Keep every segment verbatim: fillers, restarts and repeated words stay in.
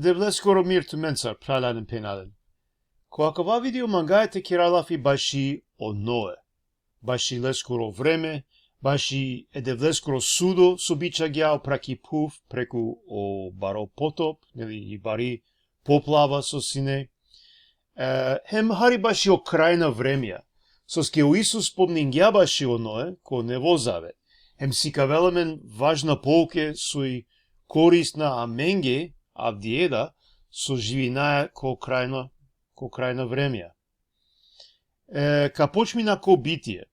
Devleskoro mir tumencar, phralalen, phenjalen. Ko akava video mangaja te kera lafi baši o Noe, baši leskoro vreme, baši e Devleskoro sudo so bičhagja upra ki phuv preku o baro potop, neli, i bari poplava so sine. E, hem hari baši o krajna vremja, soske o Isus pomningja baši o Noe ko Nevo Zavet. Hem sikavela amen važna pouke soj korisna amenge avdive da so živinaja ko krajna, ko krajna vremja. E, ka počmina ko Bitie.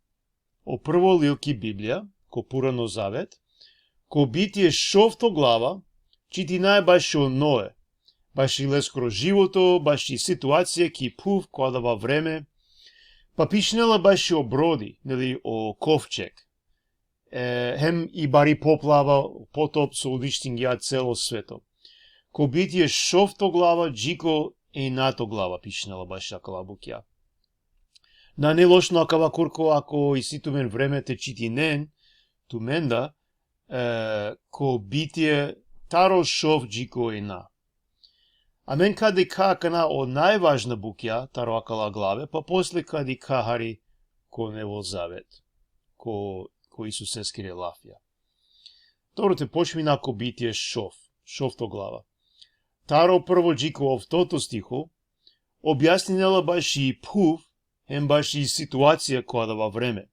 O prvo lil ki Biblija, ko Purano Zavet, ko Bitie šovto glava, čitinaja bašo Noe, baši leskoro životo, baši situacija ki phuv ko adava vreme, pa pišinela bašo brodi, neli, o kovčeg. E, hem i bari poplava, potop so uništingja celo sveto. Ko Bitie šovto glava, dži ko enjato glava pišinela baši akala bukja. Nane lošno akava kurko, ako isi tumen vreme te čitinen, tumen da, e, ko Bitie taro šov dži ko enja. Amen ka dikha akana o najvažna bukja taro akala glave, pa posle ka dikha hari ko Nevo Zavet, ko, ko Isuseskere lafja. Dobro, te počmina ko Bitie šov, šovto glava. Taro prvo dži ko oftoto stiho, objasninela baši phuv, hem baši situacija ko adava vreme.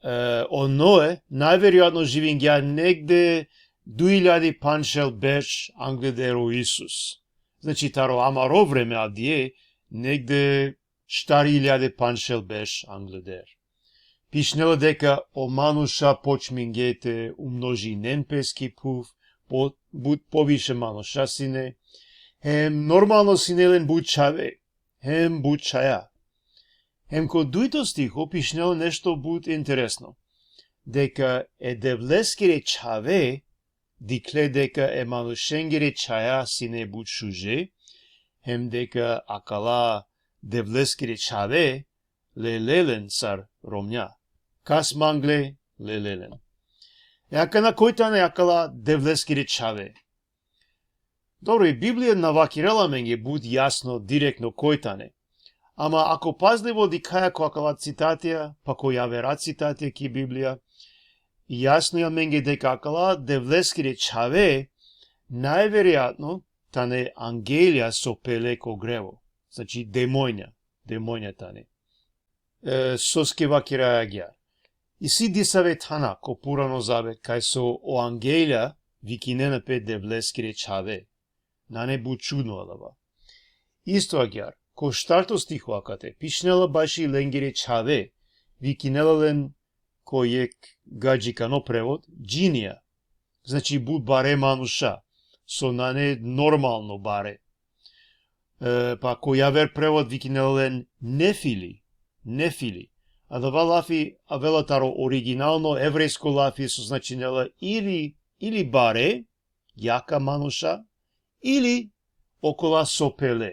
E, o Noe najverojatno živingja negde duj iljadi pandžšel berš angleder o Isus. Znači, taro amaro vreme avdive, negde štar iljadi pandžšel berš angleder. Pišinela deka o manuša počmingje te umnožinen pes ki phuv, po, but poviše manuša sine, hem normalno sine len but čhave, hem but čhaja. Hem ko dujto stiho pišinela nešto but interesno, deka e Devleskere čhave dikhle deka e manušengere čhaja sine but šuže, hem deka akala Devleskere čhave lele len sar romnja. Kas mangle, lele len. E akana koj tane akala Devleskere čhave? Dobro, i Biblija na vakirela amenge but jasno, direktno koj tane. Ama ako pazlivo dikhaja ko akala citatija, pa ko javera citatija ki Biblija, jasno i amenge deka akala Devleskere čhave najverojatno tane angelja so pele ko grevo. Znači, demonja, demonja tane. E, soske vakiraja agjaar. Isi disave thana ko Purano Zavet, kaj so o angelja vikinena pe Devleskere čhave. Nane but čudno adava. Isto agjaar, ko štarto stiho akate, pišinela baši lengere čhave, vikinela len ko jekh gadžikano prevod, džinija. Znači, but bare manuša, so nane normalno bare. E, pa ko javer prevod vikinela len nefili, nefili. Adava lafi avela taro originalno evrejsko lafi, so značinela ili, ili bare, jaka manuša, ili okola so pele.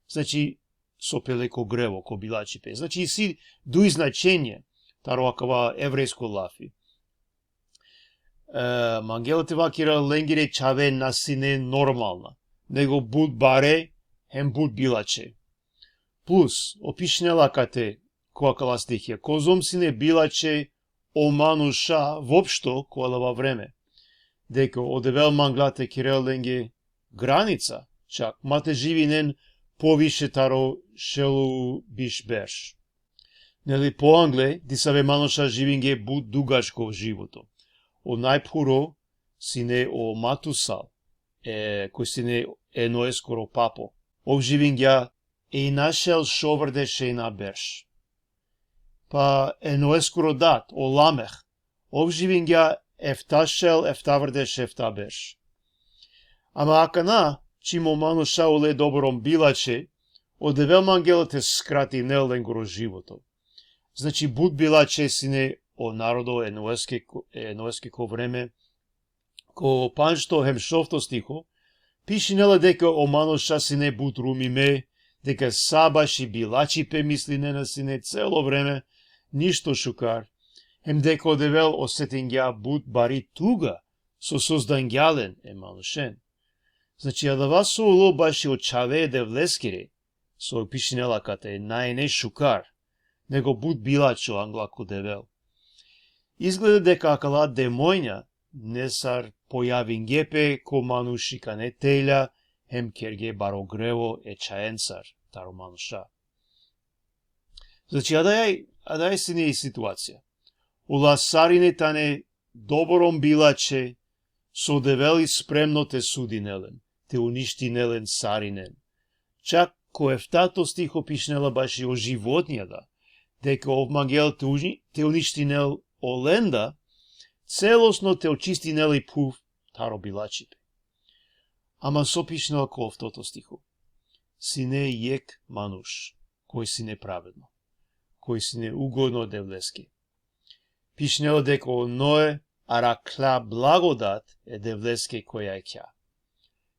Znači, so pele ko grevo, ko bilačhipe. Znači, isi duj značenje taro akava evrejsko lafi. E, mangela te vakera lengere čhave na sine normalna, nego but bare hem but bilačhe. Plus, o pišinela akate ko akala stihija, kozom sine bilačhe o manuša voopšto ko adava vreme. Deka o Devel mangla te kerel lenge granica, čak ma te živinen poviše taro šel u biš berš. Neli, poangle, disave manuša živingje but dugačko životo. O najphuro sine o Matusal, e, koj sine e Noeskoro papo. Ov živingja enja šel šovardeš enja berš. Pa e Noeskoro dat, o Lameh, ov živingja efta šel eftavardeš efta berš. Ama akana, čim o manuša ole doborom bilačhe, o Devel mangela te skratinel lengoro životo. Znači, but bilačhe sine o narodo e Noeske ko, e Noeske ko vreme, ko pandžto hem šovto stiho, pišinela deka o manuša sine but rumime, deka sa baši bilačhipe mislinena sine celo vreme, ništo šukar, hem deka o Devel osetingja but bari tuga, so sozdangja len e manušen. Znači, adava so ulo baši o čhave e Devleskere, so pišinela kate, na ine šukar, nego but bilačho angla ko Devel. Izgleda deka akala demonja nesar pojavingje pe ko manuš ikane telja, hem kergje baro grevo e čhavencar taro manuša. Znači, adaj, adaj sine i situacija. Ola sarine tane doborom bilačhe, so Devel i spremno te sudinel len, te uništinel len sarinen. Čak ko eftato stiho pišinela baši o životnja da, deka ov mangela te, uži- te uništinel olenda, celosno te očistinel i phuv taro bilačipe. Ama so pišinela ko oftoto stiho? Sine jekh manuš, koj sine pravedno, koj sine ugodno Devleske. Pišinela deka o Noe arakhla blagodat e Devleske koja ekhja.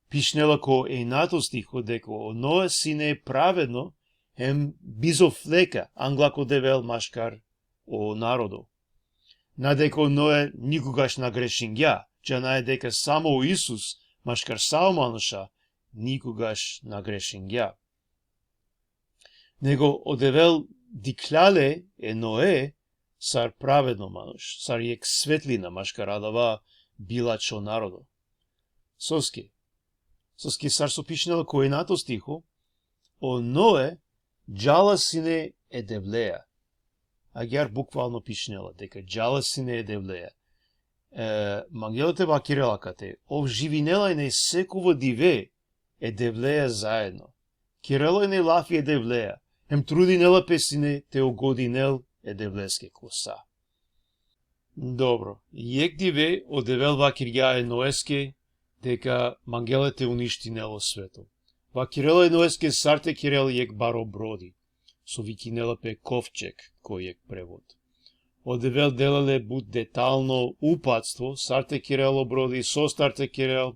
Pišinela ko enjato stiho deka o Noe sine pravedno, hem bizo fleka angla ko Devel maškar o narodo. Na deka o Noe nikogaš na grešingja, džanaja deka samo o Isus maškar sa o manuša nikogaš na grešingja. Nego o Devel dikhlja le e Noe sar pravedno manuš, sar jekh svetlina maškar adava bilačho narodo. Soske? Soske sar so pišinela ko enjato stiho, o Noe džala sine e Devleja. Agjaar bukvalno pišinela, deka džala sine e Devleja. E, mangela te vakerel akate, ov živinela ine sekova dive e Devleja zaedno. Kerela ine lafi e Devleja, hem trudinela pe sine te ugodinel e Devleske ko sa. Dobro, jekh dive o Devel vakergja e Noeske deka mangela te uništinel o sveto. Vakerela e Noeske sar te kerel jekh baro brodi, so vikinela pe kovčeg ko jekh prevod. O Devel dela le but detalno upatstvo, sar te kerel o brodi, sostar te kerel,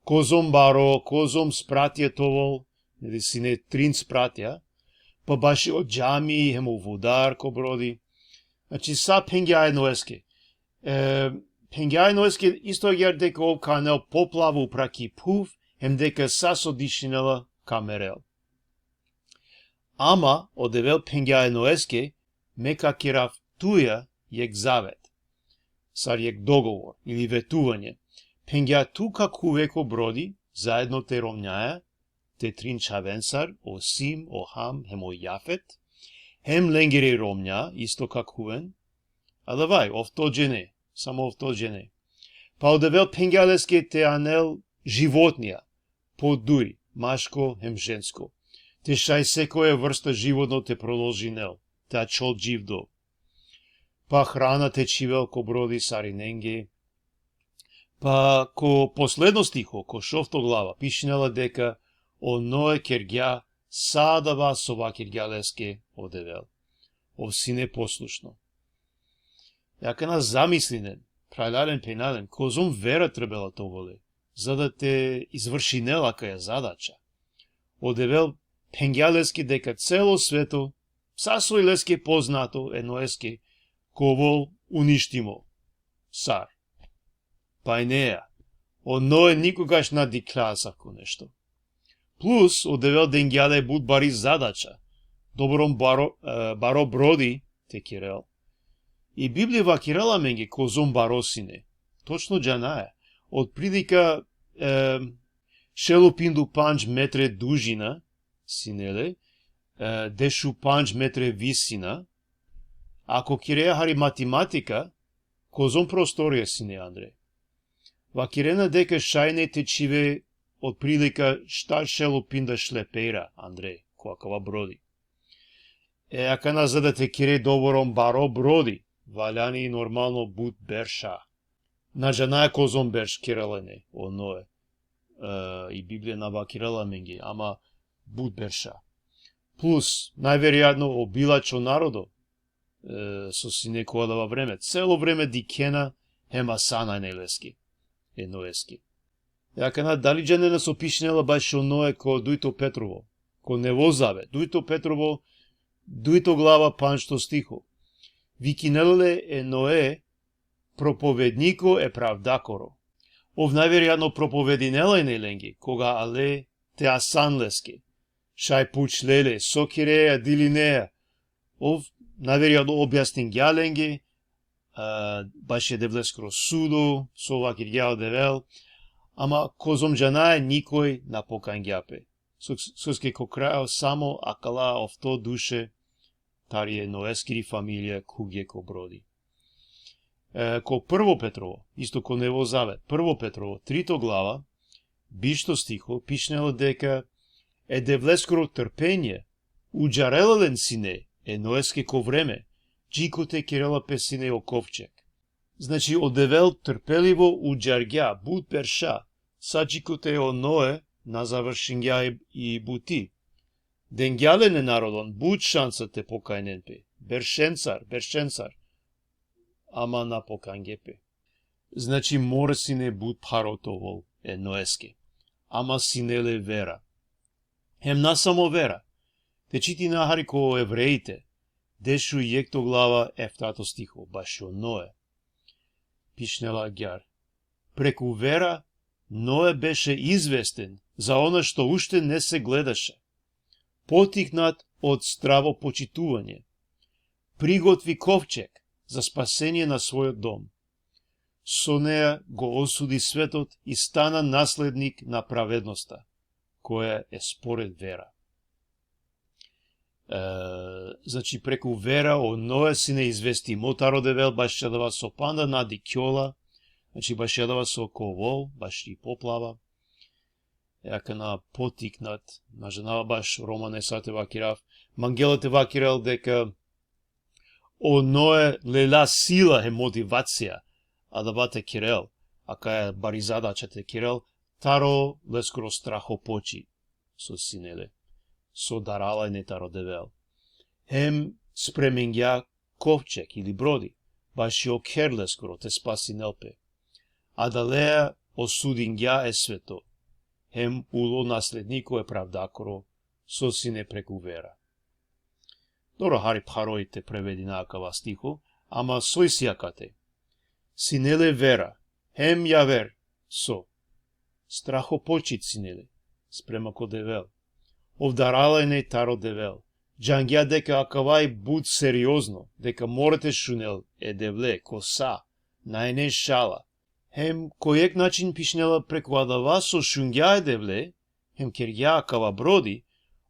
kozom baro, kozom spratja te ovel, neli sine trin spratja, pa baši o džami, hem o vodar ko brodi. Znači, sa phengja e Noeske. E, phengja e Noeske isto agjaar deka ov ka anel poplava upra ki phuv, hem deka sa so dišinela ka merel. Ama o Devel phengja e Noeske, me ka kerav tuja jekh zavet. Sar jekh dogovor ili vetuvanje. Phengja tu ka khuve ko brodi, zaedno te romnjaja, te trin čhavencar, o Sim, o Ham, hem o Jafet, hem lengere romnja, isto ka khuven, adava i ofto džene, samo ofto džene. Pa o Devel phengja leske te anel životnja, po duj, maško hem žensko. Te šaj sekoja vrsta životno te prodolžinel, te ačhol dživdo. Pa hrana te čhivel ko brodi sarinenge. Pa ko posledno stiho, ko šovto glava, pišinela deka o Noe kergja sa adava so vakergja leske o Devel. Ov sine poslušno. Akana zamislinen, phralalen, phenjalen, kozom vera trebela te ovel le, za da te izvršinel akaja zadača. O Devel phengja leske deka celo sveto, sa so i leske poznato e Noeske, ka ovel uništimo. Sar? Pajneja, o Noe nikogaš na dikhlja asavko nešto. Plus, o Devel dengja le but bari zadača, doborom baro, e, baro brodi te kerel. I Biblija vakerela amenge kozom baro sine. Točno džanaja. Otprilika, e, šel u pinda u pandž metre dužina sine le, e, dešupandž metre visina. Ako kerea hari matematika, kozom prostorija sine andre? Vakerena deka šaj ine te čhive otprilika štar šel u pinda šlepera andre, ko akava brodi. E, akana za da te kere doborom baro brodi, valjani normalno but berša. Na džanaja kozom berš kerela ine o Noe. E, i Biblija na vakerela amenge, ama but berša. Plus, najverojatno o bilačho narodo, e, so sine ko adava vreme, celo vreme dikhena hem asana ine leske, e Noeske. E, akana dali džanena so pišinela bašo Noe ko dujto Petrovo, ko Nevo Zavet, dujto Petrovo, dujto glava, pandžto stiho. Vikinela le e Noe propovedniko e pravdakoro. Ov najverojatno propovedinela ine lenge, koga ale te asan leske. Šaj pučle le, so kerea, dili nea. Ov najverojatno objasningja lenge, a, bašo e Devleskoro sudo, so vakergja o Devel, ama kozom džanaja, nikoj na pokajngja pe. Sos-, soske ko krajo samo akala ofto duše tari e Noeskiri familija khuvge ko brodi. E, ko Prvo Petrovo, isto ko Nevo Zavet, Prvo Petrovo, trito glava, bišto stiho, pišinela deka e Devleskoro trpenie udžarela len sine e Noeske ko vreme, dži kote kerela pe sine o kovček. Znači, o Devel trpelivo udžargja but berša, sa dži kote o Noe na završingja i, i buti. Dengja len e narodon but šansa te pokajnen pe. Beršencar, beršencar. Ama na pokajnge pe. Znači, mora sine but pharo te ovel e Noeske. Ama sine le vera. Hem na samo vera. Te čitina hari ko Evreite, dešujekhto glava, eftato stiho, bašo Noe. Pišinela agjaar: Preku vera Noe beše izvesten za ono što ušte ne se gledaše, potiknat od stravo počituvanje, prigotvi kovček za spasenie na svoj dom. So nea go osudi svetot i stana naslednik na pravednosta, koja e spored vera. E, znači, preku vera o Noe sine izvestimo taro Devel bašo adava so panda na dikhjola, znači, bašo adava so ka ovel, bašo i poplava. E akana potiknat, na džanava baš romane sar te vakerav, mangela te vakerel deka o Noe lela sila hem motivacija adava te kerel, akaja bari zadača te kerel, taro leskoro strahopočit so sine le, so darala ine taro Devel. Hem spremingja kovček ili brodi, bašo kher leskoro te spasinel pe. Adalea osudingja e sveto, hem ulo nasledniko e pravdakoro, so sine preku vera. Dobro, hari pharo i te prevedina akava stiho, ama so isi akate? Sine le vera, hem javer so. Strahopočit sine le, sprema ko Devel. Ov darala ine taro Devel. Džangja deka akava i but seriozno, deka mora te šunel e Devle, ko sa, na ine šala. Hem ko jekh način pišinela preku adava so šungja e Devle, hem kergja akava brodi,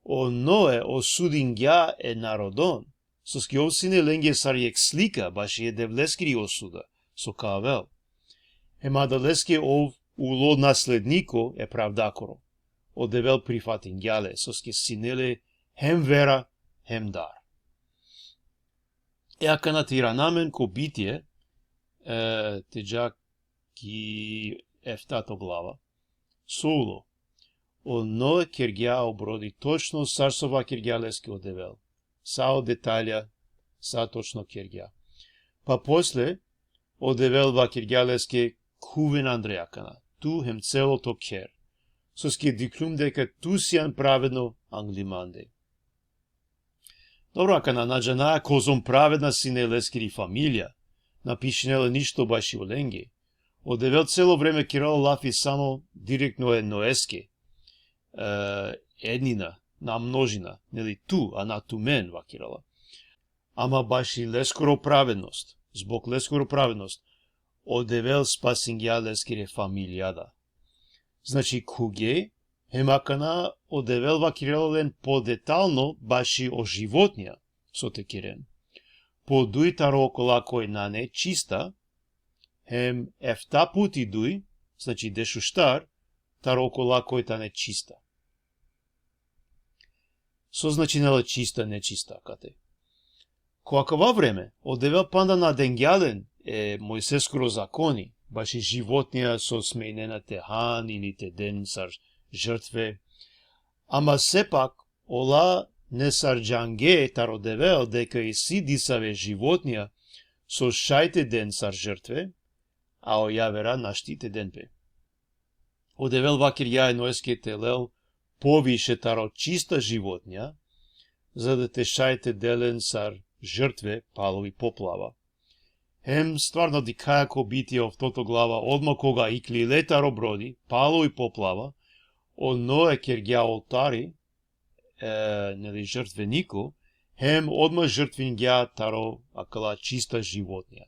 o Noe osudingja e narodon, soske ov sine lenge sar jekh slika baši e Devleskiri osuda, so ka avel. Hem adaleske ov ulo nasledniko e pravdakoro. O Devel prifatingja le, soske sine le hem vera, hem dar. E akana te irana amen ko Bitie, e, te dža ki eftato glava. So ulo? O Noe kergja o brodi točno sar so vakergja leske o Devel. Sa o detalja, sa točno kergja. Pa posle, o Devel vakergja leske: Khuven andre akana, tu hem celo to kher. Soske dikhlum deka tu sian pravedno angli mande. Dobro, akana na džanaja kozom pravedna sine leskiri familija, na pišinela ništo baši olenge. O Devel celo vreme kerela lafi samo direktno e Noeske. E, ednina, na množina, neli, tu, a na tumen, vakerela. Ama baši leskoro pravednost, zbog leskoro pravednost, o Devel spasingja leskere familija da. Znači, khuvge, hem akana o Devel vakerela len podetalno baši o životnja so te keren. Po duj taro okola koj nane čista, hem efta puti duj, znači dešuštar, taro okola koj tane čista. So značinela čista, nečista akate? Ko akava vreme, o Devel panda na dengja len e Mojseskoro zakoni, baši životnja so smejnena te han ili te den sar žrtve. Ama sepak, ola nesar džange taro Devel deka isi disave životnja so šaj te den sar žrtve, a o javera našti te den pe. O Devel vakergja e Noeske te lel poviše taro čista životnja, za da te šaj te del len sar žrtve palo i poplava. Hem stvarno dikhaja ko Bitie oftoto glava, odma koga iklile taro brodi, palo i poplava, o Noe kergja oltari, e, neli, žrtveniko, hem odma žrtvingja taro akala čista životnja.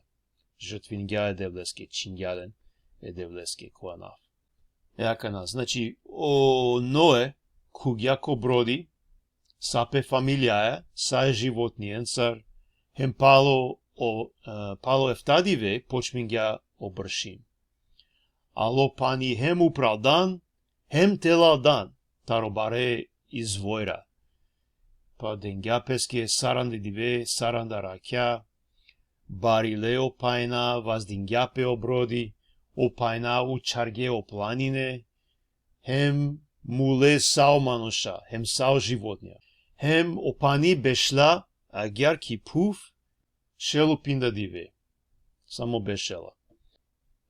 Žrtvingja e Devleske, čhingja len e Devleske ko anav. E akana, znači, o Noe khuvgja ko brodi, sa pe familijaja, sa e životnjencar, hem palo o, e, palo efta dive počmingja o bršim. Alo pani hem upral dan, hem telal dan, taro bare izvojra. Pa dengja peske saranda dive, saranda rakja, barile o pajna, vazdingja pe o brodi, o pajna učharge o planine, hem mule sa o manuša, hem sa o životnja. Hem o pani bešla agjaar ki phuv, šel u pinda dive. Samo bešela.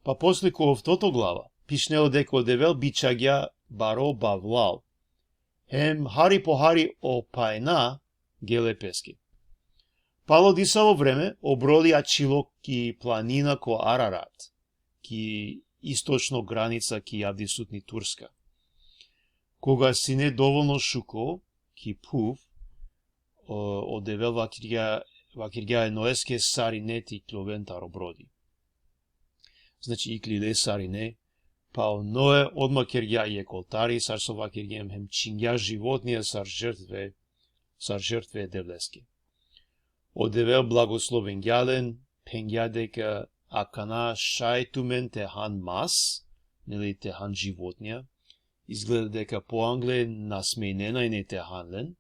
Pa posle ko oftoto glava, pišinela deka o Devel bičhagja baro bavlal. Hem hari po hari o pajna gele peske. Palo disavo vreme, o brodi ačhilo ki planina ko Ararat, ki istočno granica ki avdisutni Turska. Koga sine dovolno šuko, ki phuv, o, o Devel vakirgja, vakirgja e Noeske sarine te ikljoven taro brodi. Znači, iklile sarine, pa o Noe odma kergja jekh oltari, sar so vakirgjem, hem čhingja životnja sar žrtve, sar žrtve e Devleske. O Devel blagoslovingja len, phengja deka akana šaj tumen te han mas, neli, te han životnja, izgleda deka poangle na smejnena ine te han len.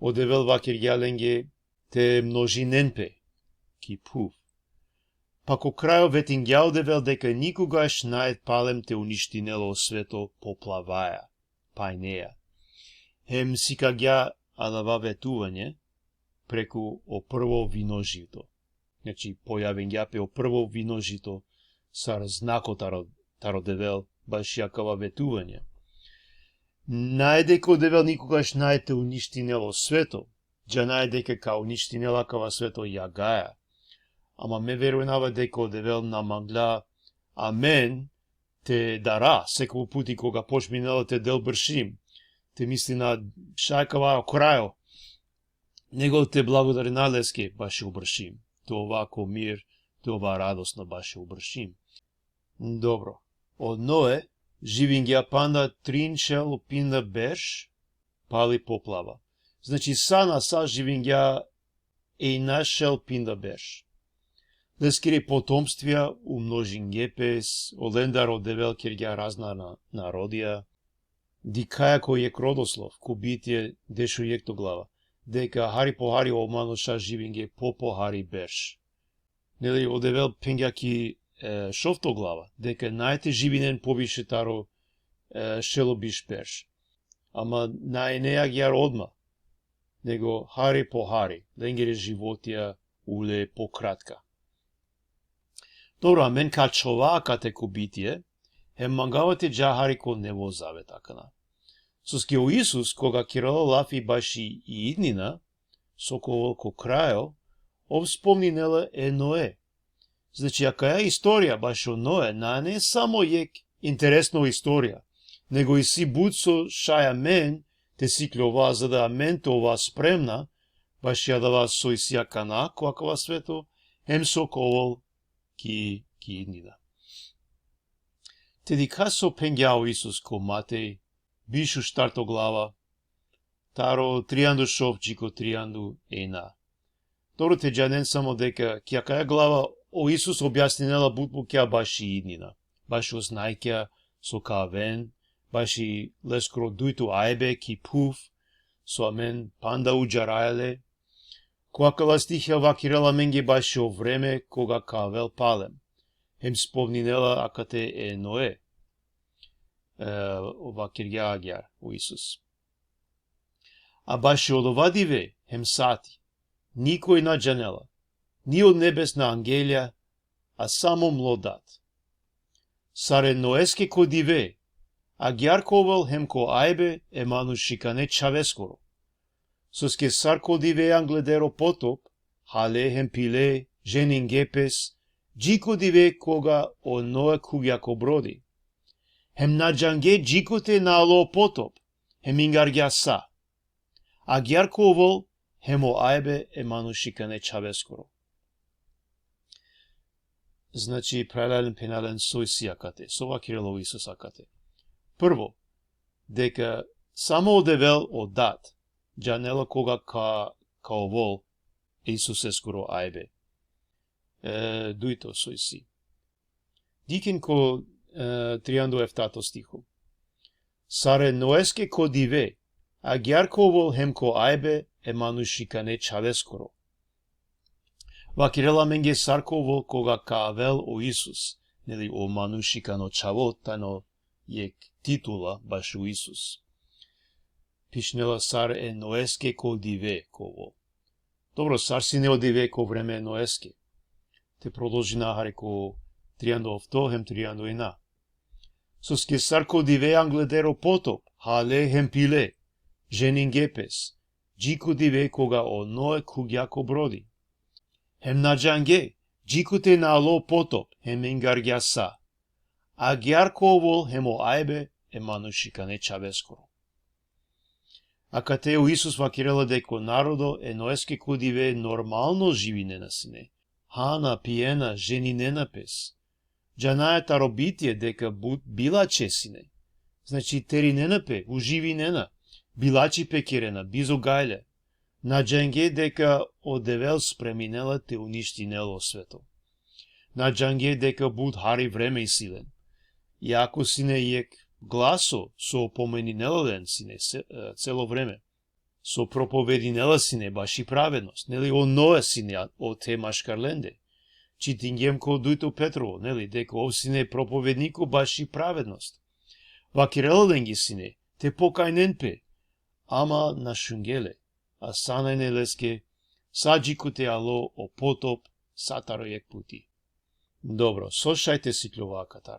O Devel vakirgja lenge te množinen pe ki phuv. Pa ko krajo vetingja o Devel deka nikogaš nae palem te uništinel o sveto poplavaja, pajneja. Hem sikagja adava vetuvanje preku o prvo vino žito. Znači, pojavingja pe o prvo vino žito sar znako taro, taro Devel, baši akava vetuvanje. Nae deka o Devel nikogaš nae te uništinel o sveto, džanaja deka ka uništinel akava sveto jagaja. Ama me verujnava deka o Devel na mangla amen te dara, sekovo puti koga počminela te del bršim, te mislina šaj akava o krajo, nego te blagodarina leske bašo bršim. Te ova ko mir, te ova radosno bašo bršim. Dobro. O Noe živingja panda trin šel u pinda berš, pali poplava. Znači, sa na sa živingja ejna šel pinda berš. Leskere potomstvija umnožingje pe, s-, olendar o Devel kergja razna na-, narodija. Dikhaja ko jekh rodoslov, ko Bitie dešujekhto glava, deka hari po hari o manuša živingje po po hari berš. Neli, o Devel phengja ki, e, šovto glava, deka nae te živinen poviše taro, e, šel u biš berš. Ama nae ine agjaar odma, nego hari po hari, lengere životija ule pokratka. Dobro, amen ka ačhova akate ko Bitie, hem mangava te dža hari ko Nevo zavet akana. Soske o Isus, koga kerela lafi baši idnina, so ka ovel ko krajo, ov spomninela e Noe. Znači, akaja istorija bašo Noe nane samo jekh interesno istorija, nego isi but so šaj amen te sikljova, za da amen te ova spremna, baši adava so isi akana ko akava sveto, hem so ka ovel ki, ki idnina. Te dikha so phengja o Isus ko Matej, biš u štarto glava, taro trianda u šov dži ko trianda u ejna. Dobro, te džanen samo deka ki akaja glava o Isus objasninela but bukja baši idnina, bašo znajkja so ka aven, baši leskoro dujto ajbe ki phuv, so amen panda udžaraja le. Ko akala stihija vakerela amenge bašo vreme koga ka avel palem, hem spomninela akate e Noe. E, vakergja agjaar o Isus. A bašo odova dive hem sati, nikoj na džanela, ni o nebesna angelja, a samo mlo Dat. Sar e Noeske ko dive, agjaar ka ovel hem ko ajbe e manušikane čhaveskoro. Soske sar ko dive angleder o potop, hale hem pile ženinge pes, dži ko dive koga o Noe khuvgja ko brodi. Hem na džange dži kote na alo potop, hem ingargja sa. Agjaar ka ovel hem o ajbe e manušikane čhaveskoro. Znači, phralalen, phenjalen, so isi akate, so vakerela o Isus akate. Prvo, deka samo o Devel o Dat džanela koga ka, ka ovel e Isuseskoro ajbe. E, dujto so isi. Dikhen ko, e, trianda u eftato stiho. Sar e Noeske ko dive, agjaar ka ovel hem ko ajbe e manušikane čhaveskoro. Vakerela amenge sar ka ovel koga ka avel o Isus, neli, o manušikano čhavo, tano jekh titula bašo Isus. Pišinela sar e Noeske ko dive ka ovel. Dobro, sar sine o dive ko vreme e Noeske? Te prodolžina hari ko trianda u ofto hem trianda u ena. Soske sar ko dive angleder o potop, hale hem pile, ženinge pes, dži ko dive koga o Noe khuvgja ko brodi. Hem na džange dži kote na alo potop, hem ingargja sa. Agjaar ka ovel hem o ajbe e manušikane čhaveskoro. Akate o Isus vakerela deka o narodo e Noeske ko dive normalno živinena sine. Hana, pijena, ženinena pes. Džanaja taro bitie deka but bilače sine. Znači, terinena pe, uživinena, bilačipe kerena, bizo gajle. Na džange deka o Devel spreminela te uništinel o sveto. Na džange deka but hari vreme isi len. Iako sine jekh glaso so opomeninela len sine se-, e, celo vreme. So propovedinela sine baši pravednost, neli, o Noe sine a-, ote maškar lende. Čitingjem ko dujto Petrovo, neli, deka ov sine propovedniko baši pravednost. Vakerela lenge sine te pokajnen pe, ama na šunge le, a sanajne leske, sa dži kote alo o potop, sa taro jekh puti. Dobro, so šaj te sikljova akatar?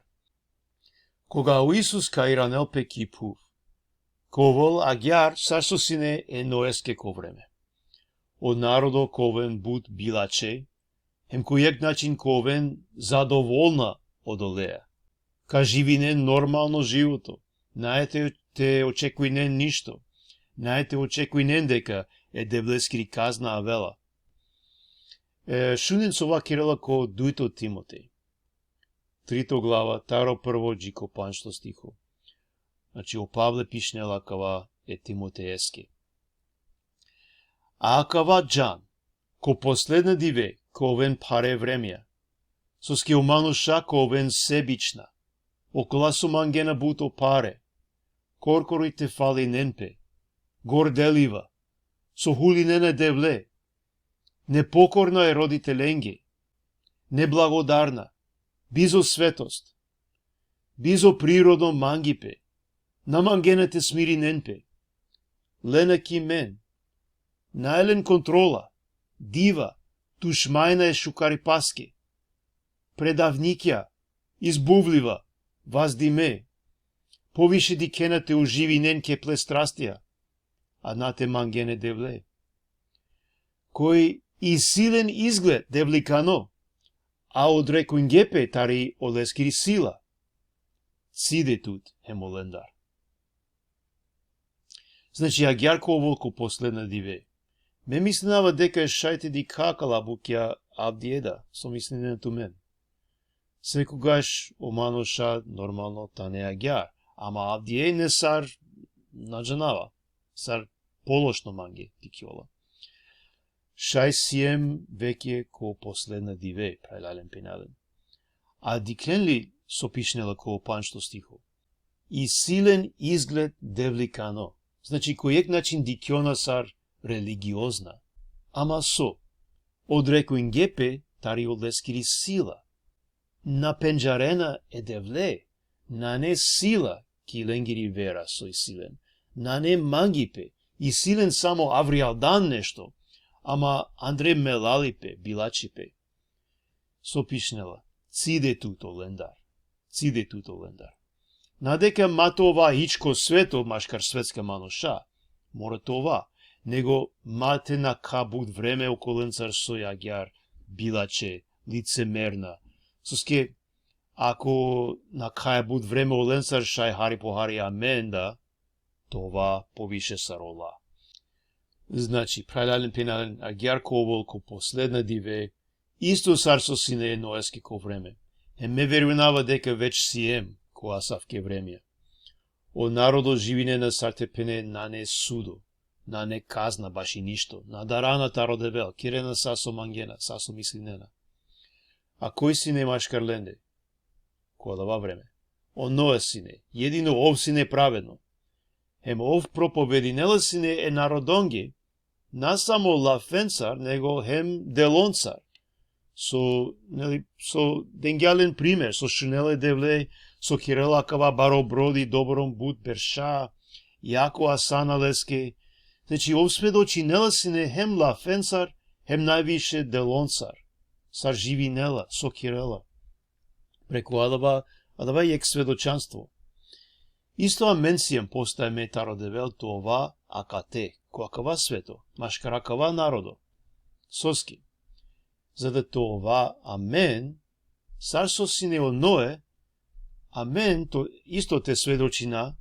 Koga o Isus ka iranel pe ki phuv, ka ovel agjaar sar so sine e Noeske ko vreme. O narodo ka oven but bilače, hem ko jekh način ka oven zadovolna odoleja. Ka živinen normalno životo, nae te, te očekujnen ništo, nae te očekujnen deka e Devleskiri kazna avela. E, šunen so vakerela ko dujto Timotej. Trito glava, taro prvo dži ko pandžto stiho. Znači, o Pavle pišinela akava e Timotejeske. A akava džan, ko posledna dive ka oven phare vremja, soske o manuša ka oven sebična, okola so mangena but o pare, korkori te falinen pe, gordeliva, so hulinena e Devle, nepokorna e roditelenge, neblagodarna, bizo svetost, bizo prirodno mangipe, na mangena te smirinen pe, lena ki men, nae len kontrola, diva, dušmajna e šukaripaske, predavnikja, izbuvliva, vazdime, poviše dikhena te uživinen ke ple strastija, a na te mangen e Devle. Koj isi len izgled devlikano, a odrekujnge pe tari oleskiri sila, cide tut hem olendar. Znači, agjaar ka ovel ko posledna dive. Me mislinava deka šaj te dikha akala bukja avdive da, so mislinena tumen. Sekogaš o manuša normalno tane agjaar, ama avdive nesar na džanava, sar pološno mange dikhjola. Šaj siem veke ko posledna dive, phralalen, phenjalen. A dikhen li so pišinela ko pandžto stiho? Isi len izgled devlikano. Znači, ko jekh način dikhjona sar religiozna. Ama so? Odrekujnge pe tari oleskiri sila. Na pendžarena e Devle, nane sila ki lengiri vera so isi len. Nane mangipe, isi len samo avrijaldan nešto, ama andre melalipe, bilačipe. So pišinela, cide tut olendar. Cide tut olendar. Na deka ma te ova hič ko sveto maškar svetska manuša, mora te ova, nego ma te nakha but vreme okolencar soj agjaar bilačhe, licemerna. Soske, ako nakhaja but vreme olencar šaj hari po hari amen da, te ova poviše sar ola. Znači, phralalen, phenjalen, agjaar ka ovel ko posledna dive, isto sar so sine e Noeske ko vreme. Hem me verujnava deka već siem ko asavke vremja. O narodo živinena sar te phene nane sudo, nane kazna baši ništo, na darana taro Devel, kerena sa so mangena, sa so mislinena. A koj sine maškar lende ko adava vreme? O Noe sine, jedino ov sine pravedno. Hem ov propovedinela sine e narodonge, na samo lafencar, nego hem deloncar. So, neli, so dengja len primer, so šunela e Devle, so kerela akava baro brodi, doborom but berša, jako asana leske. Znači, ov svedočinela sine hem lafencar, hem najviše deloncar. Sar živinela, so kerela. Preku adava, adava jekh svedočanstvo. Isto amen siem postavime taro Devel te ova akate, ko akava sveto, maškar akava narodo. Soske? Za da te ova amen, sar so sine o Noe, amen to isto te svedočina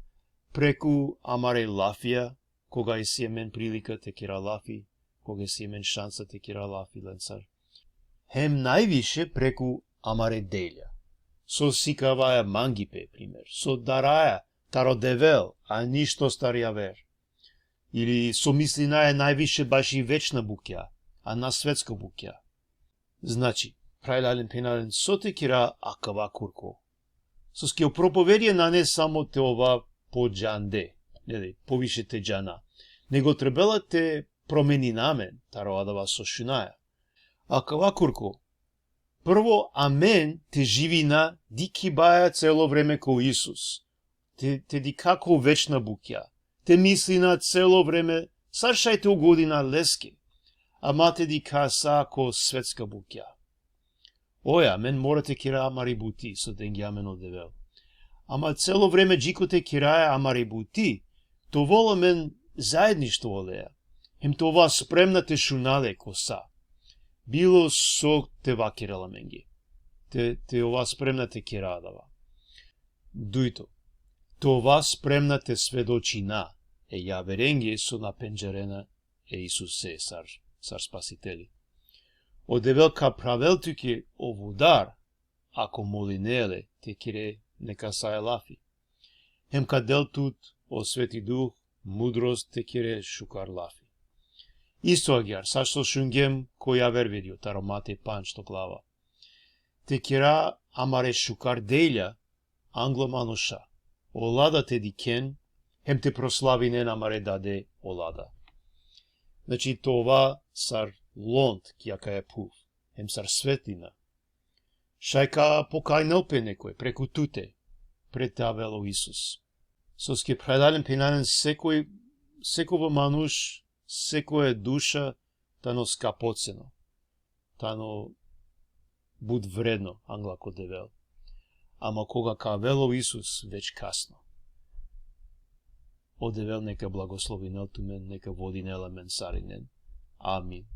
preku amare lafija, koga isi amen prilika te kera lafi, koga isi amen šansa te kera lafi lencar. Hem najviše preku amare delja. So sikavaja mangipe, primer. So daraja taro Devel, a ništo sar javer. Ili so mislinaja najviše baši večna bukja, a na svetsko bukja. Znači, phralalen, phenjalen, so te kera akava kurko? Soske o propovedija nane samo te ova po džande, neli, poviše te džana, nego trebela te promenina amen taro adava so šunaja. Akava kurko, prvo amen te živina dikhibaja celo vreme ko Isus, te, te dikha ko večna bukja, te mislina celo vreme sar šaj te ugodina leske, ama te dikha sa ko svetska bukja. Oja, amen mora te kera amari buti, so dengja amen o Devel. Ama celo vreme dži kote keraja amari buti, te ovel amen zaedništvo oleja. Hem te ova spremna te šuna le ko sa. Bilo so te vakerel amenge. Te, te ova spremna te kera adava. Dujto, te ova spremna te svedočina e javerenge so na pendžarena e Isuse sar, sar Spasiteli. O Devel ka phravel tuke o vudar, ako moline le te kere nekasaja lafi. Hem ka del tut o Sveti Duh mudrost te kere šukar lafi. Isto agjaar, sar so šungjem ko javer video, taro Matej pandžto glava. Te kera amare šukar delja anglo manuša, ola da te dikhen, hem te proslavinen amare Dade ola da. Znači, te ova sar lond ki akaja phuv, hem sar svetlina. Šaj ka pokajnel pe nekoj preku tute, pred te avel o Isus. Soske, phralalen, phenjalen, sekoj, sekova manuš, sekoja duša tano skapoceno, tano but vredno angla ko Devel. Ama koga ka avel o Isus, već kasno. O Devel neka blagoslovinel tumen, neka vodinel amen sarinen. Amin.